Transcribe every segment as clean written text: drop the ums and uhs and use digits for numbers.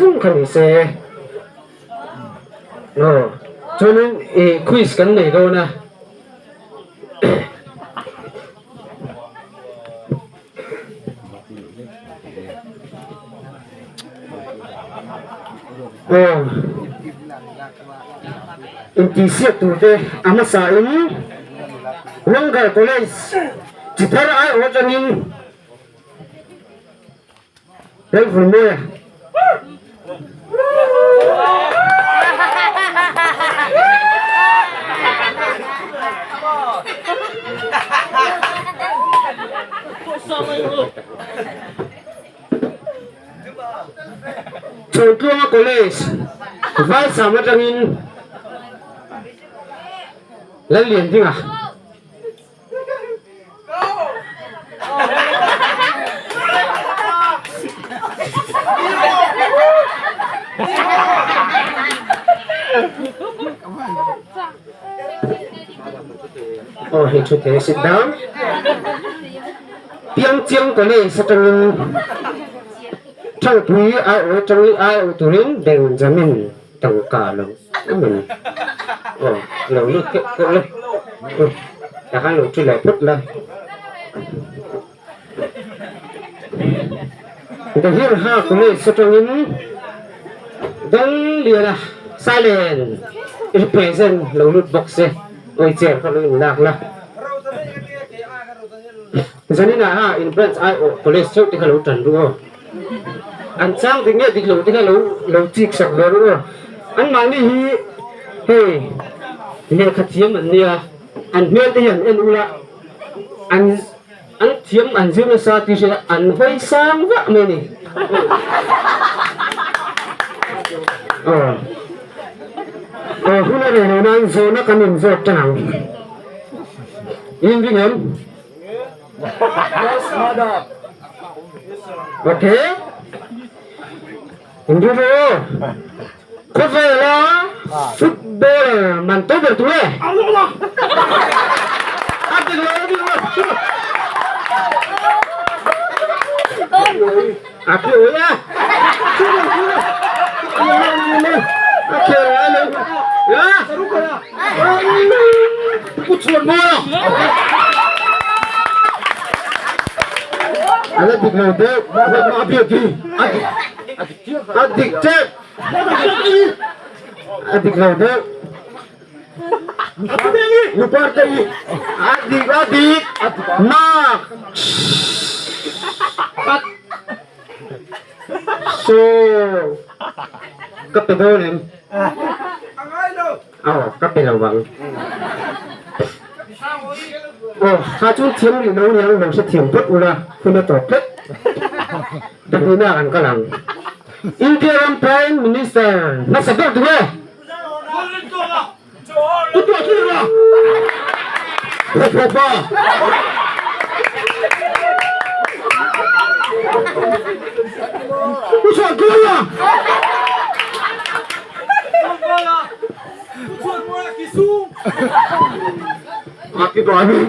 zung kha ni se. Aw chuanin ih quiz kan nei dawn a. Aw intihsiak tur te a hmasa in Wangar College chi thar aiawh atangin Lalvulmawia. Chhawntluanga College, Vaisam atangin Lalliandinga. Aw hei thu thei sit down piang chiang college atangin thangpui ai aw atangin ai aw turin Benjamin tangka lo em ani aw lo lut keuh keuh la tah khan lo thu leh phawt la the hill ha college atangin Dangliana silent represent lo lut bawk se awi chair kha lo in lak la zanin ah ha in branch aiawh college theuh te kha lo tan ru aw. An chang dik nge dik lo te kha lo lo chik sak ve ru aw. An mahni hi hei lehkha thiam an nia, an hmel te hi an en ula, an an thiam an zir nasa tih hria an hawi sang vah mai a ni. Aw aw hun a rei lo nan zawhna kan inzawt tan ang. In ring em? Okay. Indiro. Khawvela footballer man to ber tu e. Api oya. Ya. Pu chhuan mawi a. A la dik lo deuh. A biak hi. A dik tep. A dik lo deuh. Nuparte i. A dik a dik. Mark. So. Ka pe dawn em? Aw, ka pe lo vang. Aw, kha chu thiam rih lo niang lo hre thiam phawt ula, hun a tawp tlat. Pahnihna kan kal ang. India ram Prime Minister hmasa ber duh e. Tu tuah chu ira. Phawp phawp a. U chhuan kual a. Happy birthday.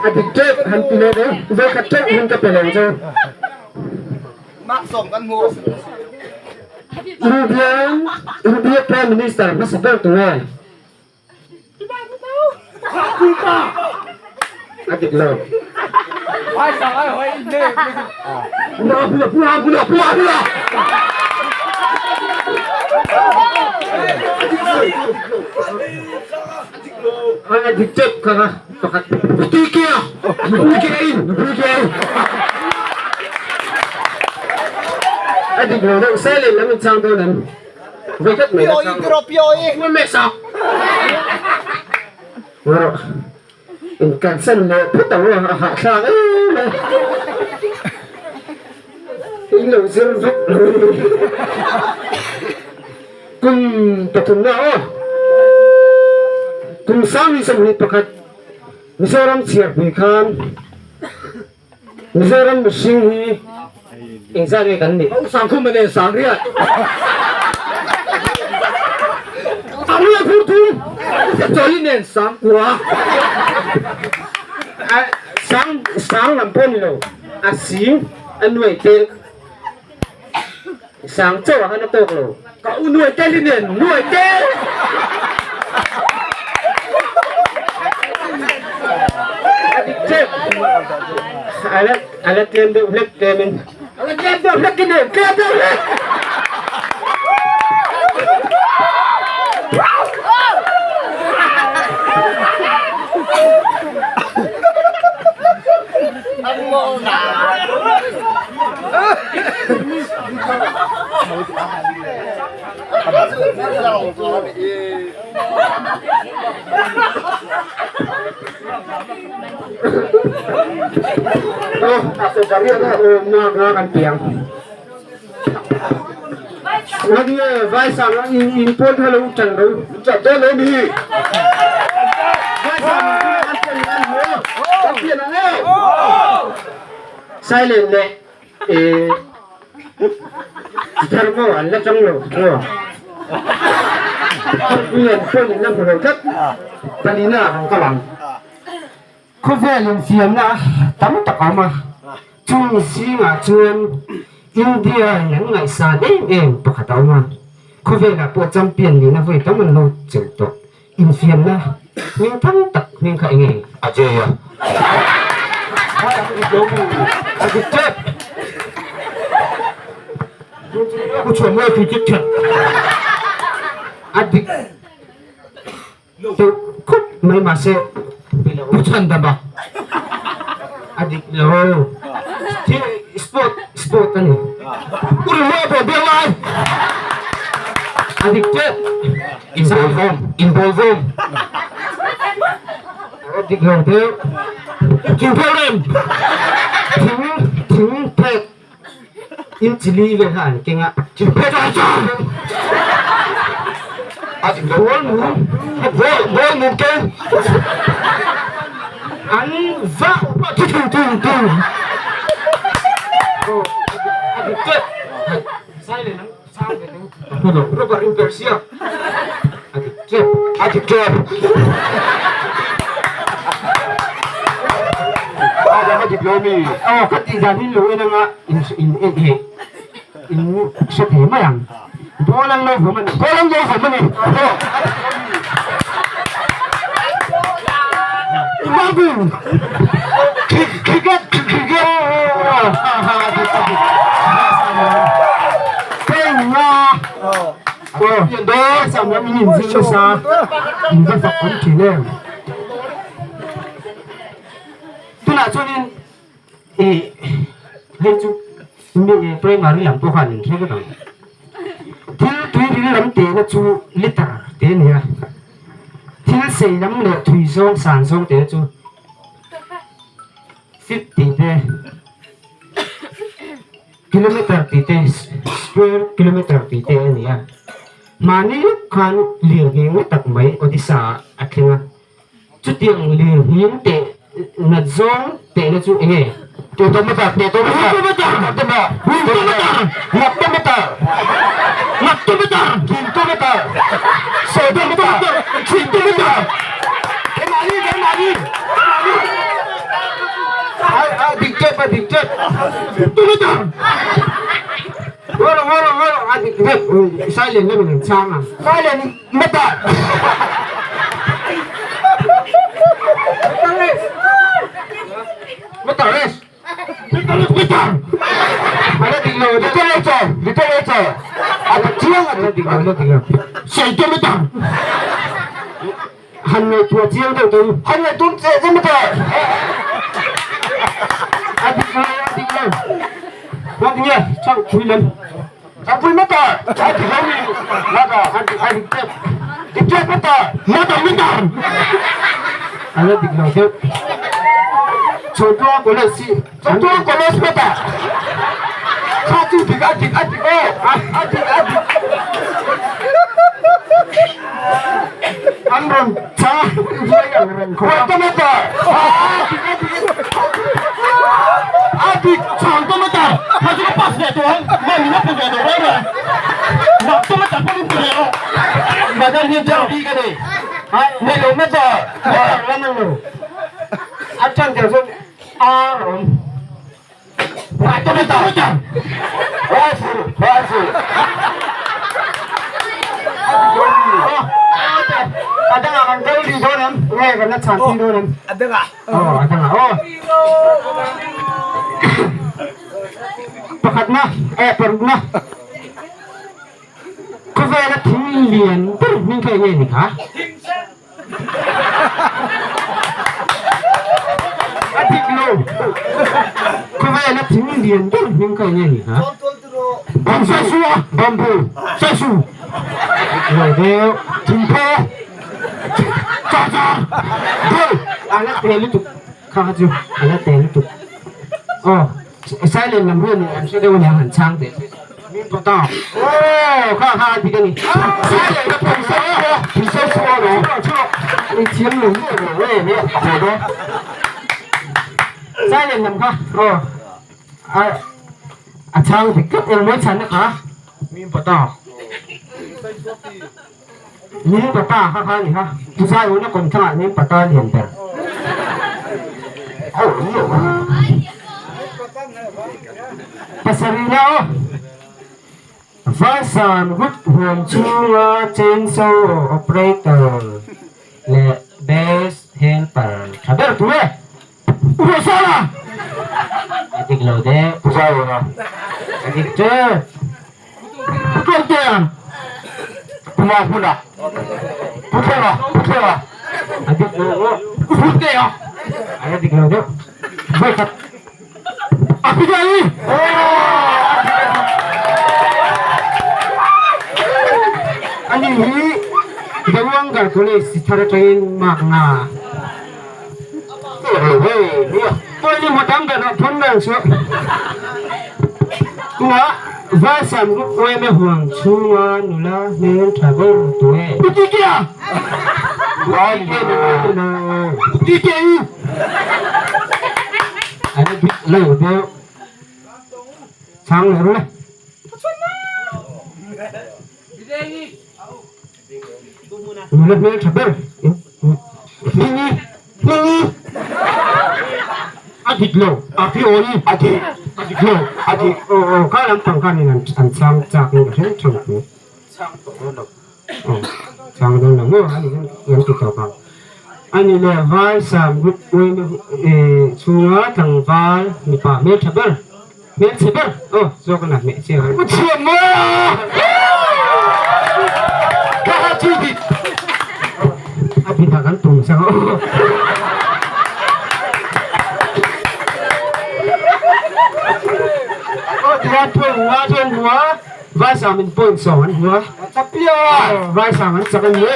A dik tep han ti leh deuh voi khat teuh hun ka pe lo chu. Mak sawm kan hmu. Indian India Prime Minister hmasa ber tu nge? A dik lo. Pula pula pula pula pula. A dik tep kha pakhat. Tikia! Tikia in! Tikia in! A dik lo deuh silent lam in chang dawn em? Vekhat mai la chang lo. Pio mesa. Ngaro. In cancel leh phut ang a hahthlak em a. In lo zir vek lo. Kum pathumna aw. Kum 21 Mizoram chhiarpui khan Mizoram mihring hi engzat nge kan nih? Sangkhum a nen Sangriat. Sangriat phur thum. Chawli nen sangkua a sang sang lam pawh ni lo a sing a nuai tel sang chauh ah khan a tawk lo ka u nuai tel hi nen nuai tel a dik tep a la a la tlem deuh hlek tlem in a la tlem deuh hlek hi nen tlem deuh hlek. Silent leh thar maw an la chang lo maw Thangpuian phone in la hmu lo tlat palina ah kan kal ang khawvel in fiamna tam tak a awm a chung zingah chuan India in an ngaihsan em em pakhat a awm a khawvelah pawh champion nihna vawi tam an lo chelh tawh Infiamna hming thang tak hming kha enge? Ajay a. A dik tep. Ku chhuah mawi cricket that. A dik deuh khawp mai mahse Pu Chhandama a dik lo. Thil sport sport a ni. Pu Rinmawia pawh biak lai. A dik tep. Inbawl vawm, inbawl vawm. A dik lo deuh. Thing phel rem. Thing, thing phek. In chili vel kha an keng a. Thing phek a cha. A dik lo. Ball mum, ball, ball mum keng. An va thu thu thu thu. A dik tep. Silent ang. Rubber in per siak a dik tep a dik tep a dik lo mi aw ka tih dan in lo en anga in in en he in hre thei mai ang ball an lo vawm ani ball an lo vawm ani Marble cricket cricket Tunah chuanin ih hei chu mi primary lam pawh khan in hre vek ang. Thil tui ril lam tehna chu liter te a ni a, thil sei lam leh thui zawng san zawng tehna chu feet tih te. Kilometer tih te square kilometer tih te a ni a, mahni lawk khan lirnghing na tak mai Odisha ah a thleng a, chutiang lirnghing teh nat zawng tehna chu eng nge? Tutometer, tutometer, tutometer, tutometer, ngaktometer, ngaktometer, thintometer, sawtometer, thintometer. Keimahni, keimahni, keimahni. A dik tep, a dik tep. Tutometer. Ngolo, ngolo, ngolo, a dik tep. Silent lamin an chhang ang. Silent meter. Meter. Han ngaihtuah chiang deuh tawh u. Han ngaihtuah chiang deuh tawh. A dik lo, a dik lo. What nge chang pui lam. Chang pui meter. A dik lo mi. Mata. A dik a dik tep. Dik tep meter. Mata meter. A la dik lo deuh. Chawtuang college hi Chawtuang college meter. Kha chu dik a dik a dik aw. A dik a dik. An rawn cha ruai ang reng khawp a. Tomato. A dik chhang tomato. Kha chu ka pass ve tawh ang. Mah min a pe ve tawh reng reng. Mah tomato pawh min pe ve rawh. Mah hian therapy ka nei. Nei lo meter meter lam an lo. A ṭan tel chuan ar a awm. Meter meter. Rifle rifle. A dangah kan kal rih dawn em? Nge kan la chhan pui dawn em? A dangah. Aw a dangah aw. Pakhatna eh parukna. Khawvela thing lian ber hming kha enge ni kha? A dik lo. Khawvela thing lian ber hming kha enge ni kha? Bambu a bambu saisu Lo deuh. Thingpho charger bel A la te lutuk kha kha chu a la te lutuk. Aw silent lam hian an hre deuh aniang han chhang teh se. Min pata. Aw kha kha a dik a ni. Silent ka thawm sa a thing saisu a lo. I thiam lo nge lo e he a haw dawn. Silent lam kha aw a a chhang dik tlat engmawi chhanna kha Min pata. Min pata kha kha a ni kha. Tuzai una kawmthlang ah min pata lian ber. Pasarih na aw. Vaisan Group huam chhunga chainsaw operator leh base helper tha ber tu e. Ruahsana! A dik lo deuh. Puzairona. A dik tep. Putlawmtea. Puma hmuna. Puthlenga. Puthlenga. A dik lo deuh. Putea. A dik lo deuh. Vawikhat. A Abigail! Ani hi The Wanga College thar atangin mark nga. Pawni mo tam ber ah phun ber chu tunah Vaisam group yma huang chhunga nula hmel tha ber tu e. Pu Tike a! Pu Tike i! A la dik lo deuh. Chhang leh ru le. Nula hmel tha ber Hmingi Hmingi A dik lo a pi aw i a dik a dik lo a dik aw aw kha lampang khanin an an chhang chak in ka hre thang thu chhang tawh dawn lo aw chhang dawn lo maw ani hian kan ti tawp ang ani leh vai sam group chhunga tlangval mipa hmel tha ber Hmelchhe ber aw zawk a hmeh chiang a. U chhiam maw ka ha chu dik. A dik ah kan tum chang aw. Aw tihian point hmu a chuan hmu a Vaisam in point sawm an hmu a. Chapia. Vaisam an chak a ni e.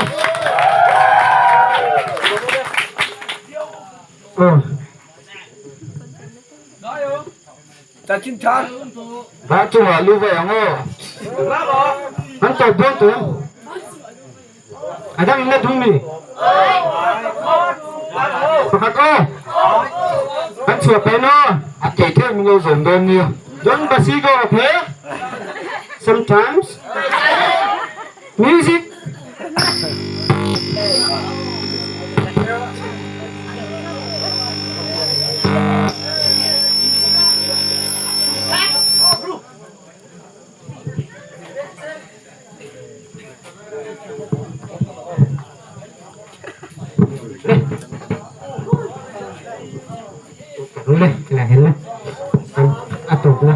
Aw. Va chungah lu vai ang aw. An tawp dawn tawh em? A dang in la dum mi? Pakhat aw. Kan chhuah pen aw. A thei thei min lo zawm dawn nia. Don Basigo okay? Sometimes music. Le, la hen le. A tawp na.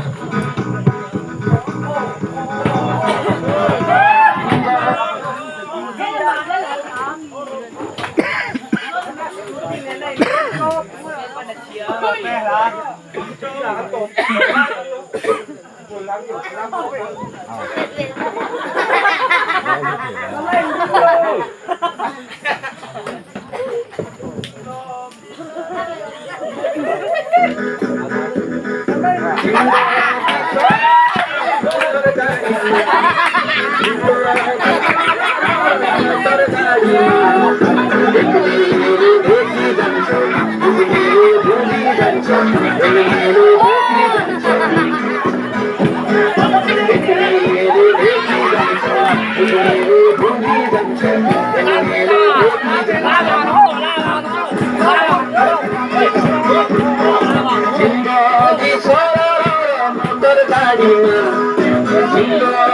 Motor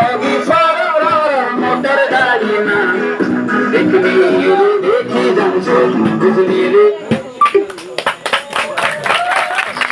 gari